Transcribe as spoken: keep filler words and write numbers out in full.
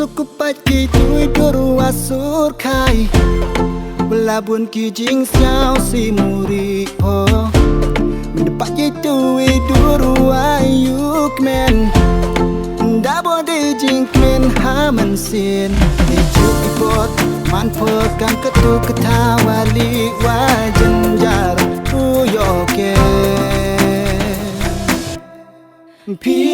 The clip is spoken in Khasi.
Ku pait ki tui dur wa sur khai, wa la bun ki jingsiaw si muri pho. Min pait ki tui dur wa yu kmen, da bo de jingkmen ha man sin. Ni juk i pot man pho, kam ka tu ka tha wa li wa jynjar u yo ke. Phi